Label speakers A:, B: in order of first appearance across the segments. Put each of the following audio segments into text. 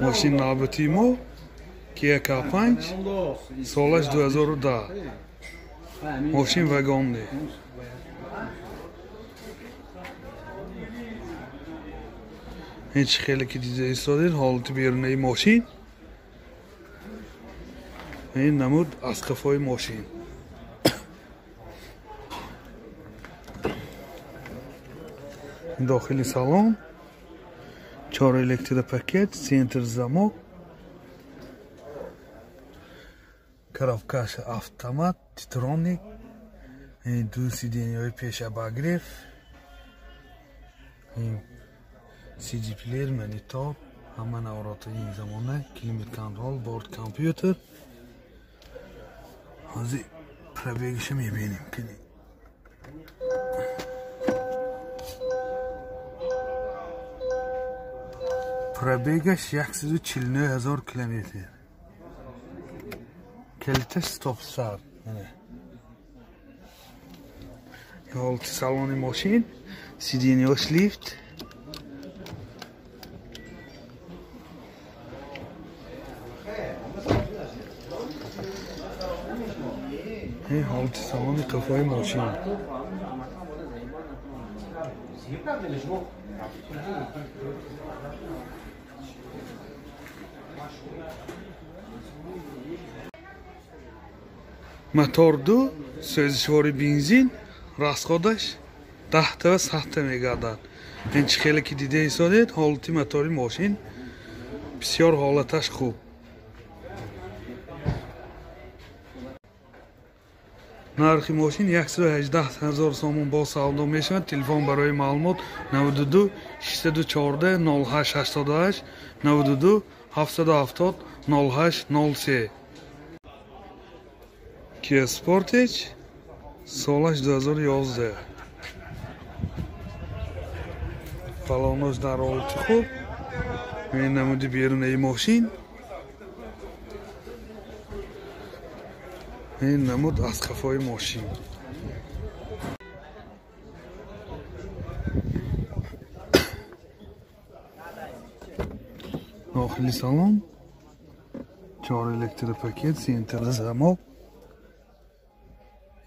A: Мошин навбатии мо Kia K5, солаш 2010. Мошин вагонный. Ҳеҷ хеле ки дида истодед, ҳолати берунаи мошин. Ин намуд аз қафои мошин. Дохили салон 4 электропакет, центр замок, коробкаш автомат, титроник, ду сиденьяҳои пеш обогрев, CD плеер, монитор, ҳама навороти ин замона, климат контрол, борт компютер. Ҳозир пробегиша мебинем. Пробегаш 149 000 километр. Калиташ стоп-старт. Ҳолати салони мошин, сиденьяш лифт. Ҳолати салони қафои мошин. Мотор 2, сӯзишвори бензин, расходаш 10 ва 100 мегардад. Ин чӣ хеле ки дида истодед, ҳолати мотори мошин бисёр ҳолаташ хуб. Нархи мошин 118 000 сомон бо савдо мешавад. Телефон барои маълумот 92 614 08 88 92 770 08 03. Kia Sportage, солаш 2011. Балонош дар ҳолати хуб. Ин намуди берунаи мошин. Ин намуд аз қафои мошин. Дохили салон 4 электропакет, центр замок.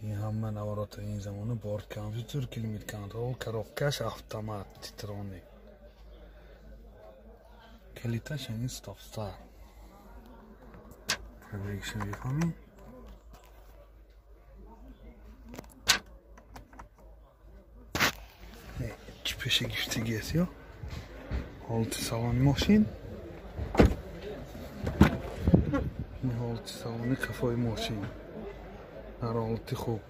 A: Ин ҳама навороти ин замона, борт компютер, климат контрол, коробкаш автомат, титроник. Калиташ ин стоп-старт. Пробегша мефаҳмем. Чӣ пеша гифтагӣ аст ё? Ҳолати салони мошин. Ин ҳолати салони қафои мошин. Дар ҳолати хуб.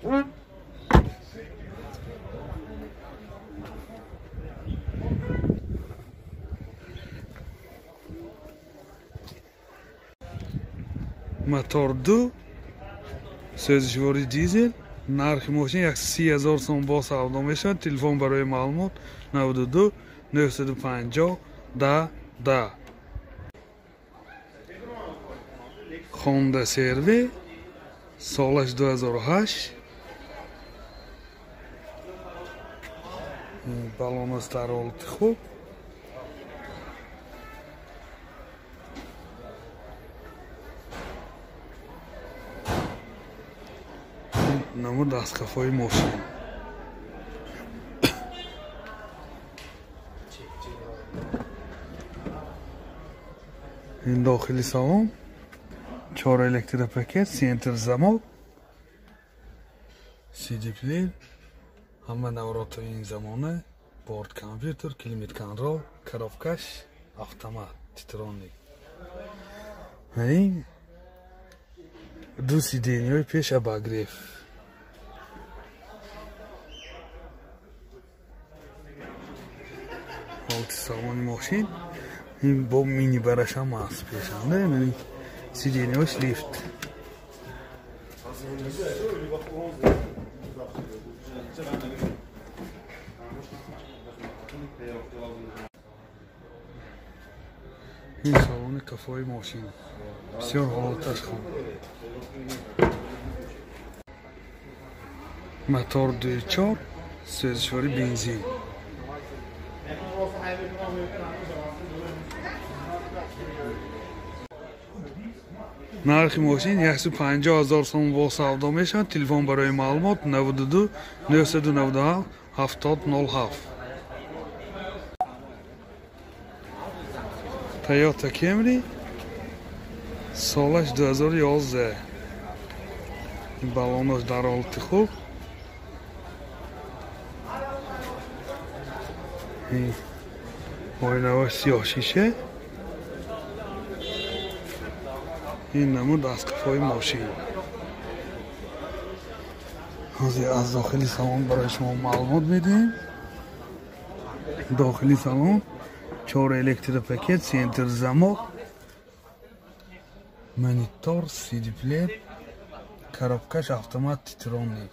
A: Мотор 2, сӯзишвори дизел. Нархи мошин 130 000 сом бо савдо мешавад. Телефон барои маълумот 92 950 10 10. Honda CR-V, солаш 2008. Балонаш дар ҳолати хуб. Намуд аз қафои мошин. Ин дохили салон 4 электропакет, центр замок, CD плеер, ҳама навороти ин замона, борт компютер, климат контрол, коробкаш автомат, титроник. Ин ду сиденьяҳои пеш обогрев. Ҳолати салони мошин. Ин бо мини барашам аст пешанда. Сиденьяш лифт. Ин салони қафои мошин бисёр ҳолаташ хуб. Мотор 2.4, сӯзишвори бензин. Нархи мошин 150 000 сом бо савдо мешавад. Телефон барои маълумот 92 997 70 07. Toyota Camry солаш 2011. Балонаш дар ҳолати хуб. Оинаҳояш сиёҳ шиша. Ин намуд аз қафои мошин. Ҳозир аз дохили салон барои шумо маълумот медиҳем. Дохили салон 4 электропакет, центр замок, монитор, CD-плеер, коробкаш автомат титронник,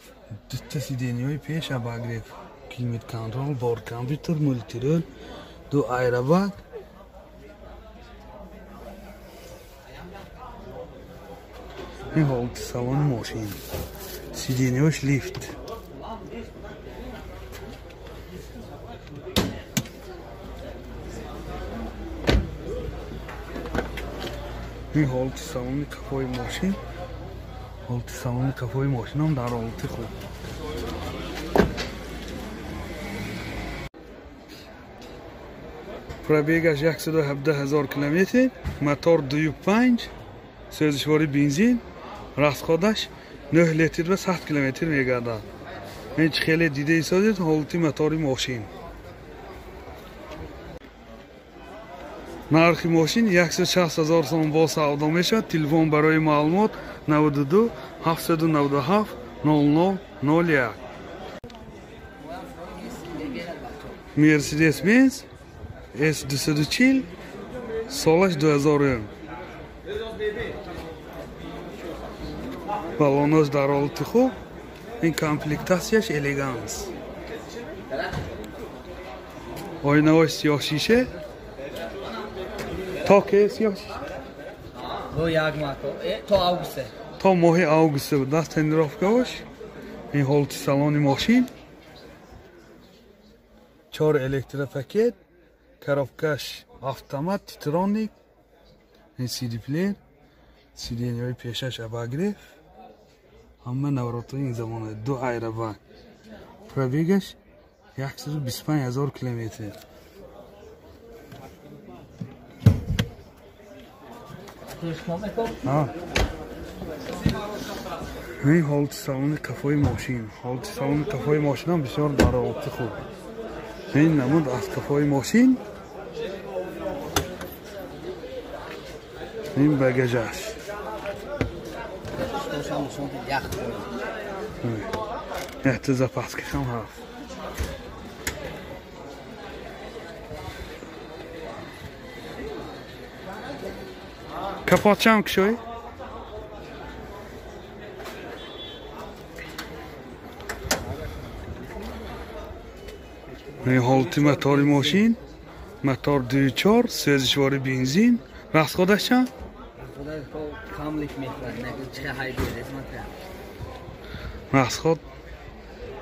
A: дута сиденьяҳои пеш обогрев, климат-контрол, борткомпютер, мультирул, ду аэробаг. Ин ҳолати салони мошин. Сиденьяҳош лифт. Ин ҳолати салони қафои мошин. Ҳолати салони қафои мошинам дар ҳолати хуб. Пробегаш 117 000 километр, мотор 2.5, сӯзишвори бензин, расходаш 9 литр ва 100 километр мегардад. Ин чӣ хеле дида истодед ҳолати мотори мошин. Нархи мошин 160 000 сом бо савдо мешавад. Телефон барои маълумот 92 797 00 01. Mercedes-Benz S240 солаш 2000. Балонаш дар ҳолати хуб. Ин комплектатсияш элеганс. Оинаҳош сиёҳ шиша. То ки сиёҳ шиша?
B: То август.
A: То моҳи август буд. Тонировкаош. Ин ҳолати салони мошин. 4 электропакет, коробкаш автомат, титроник, ин CD-плеер, сиденьяҳои пешаш обогрев, ҳама наворотҳои ин замона, ду аэробаг. Пробегаш 125 000 километр. Ин ҳолати салони қафои мошин. Ҳолати салони қафои мошинам бисёр дар ҳолати хуб. Ин намуд аз қафои мошин. Ин багажаш. Якта запаскашам ҳаст. Капотчам кушои? Ин ҳолати мотори мошин. Мотор 2.4, сӯзишвори бензин. Расходаш чанд? Расход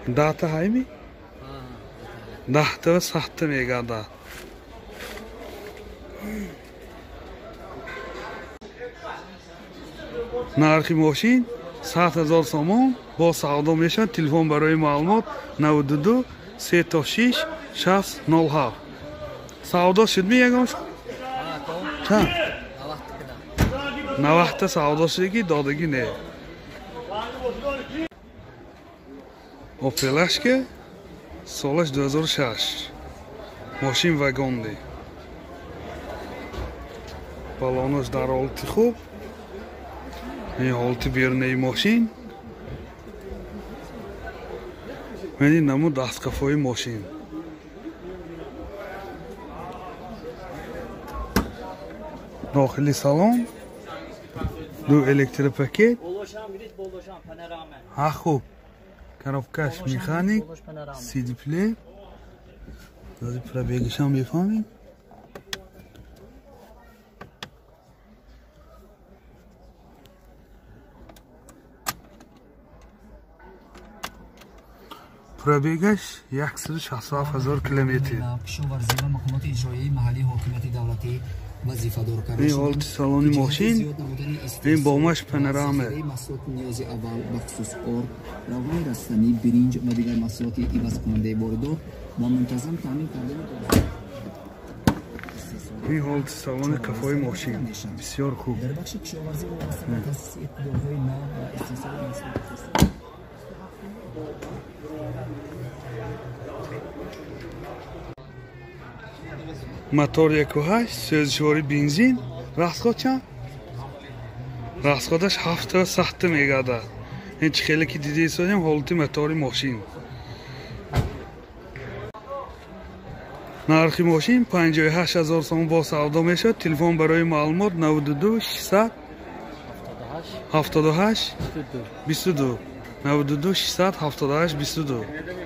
A: 10 ҳайми? 10 ва 100 мегардад. Нархи мошин 100 000 сомон бо савдо мешавад. Телефон барои маълумот 92 36 60 07. Савдо шудми ягон? Чанд? 90 савдо шудагӣ, додагӣ не. Opel Astra солаш 2006. Мошин вагонди. Балонаш дар ҳолати хуб. Ин ҳолати берунаи мошин. Ин намуд аз қафои мошин. Дохили салон ду электропакет. Ха хуб. Коробкаш механик, CD-плеер. Пробегашам мефаҳмем. Пробегаш 167 000 километр.
B: Кишоварзӣ ва мақомоти иҷроияи маҳаллии ҳокимияти давлатӣ Вазифадор карда
A: Ин ҳолати салони мошин, ин бомаш панорама.
B: Маҳсулоти ниёзи аввал, бахусус орд, равғани растанӣ, биринҷ ва дигар маҳсулоти ивазкунандаи воридот ва мунтазам таъмин кардани
A: Ин ҳолати салони қафои мошин бисёр хуб.
B: Дар бахши кишоварзӣ вобаста ба таъсиси иқтидорҳои нав ва истеҳсоли маҳсулоти
A: Мотор 1.8, сӯзишвори бензин. Расход чанд? Расходаш 7 сахта мегардад. Ин чӣ хеле ки дида истодем, ҳолати мотори мошин. Нархи мошин 58 ҳазор сомон, бо савдо мешавад. Телефон барои маълумот 92 600 78 22, 92 600 78 22.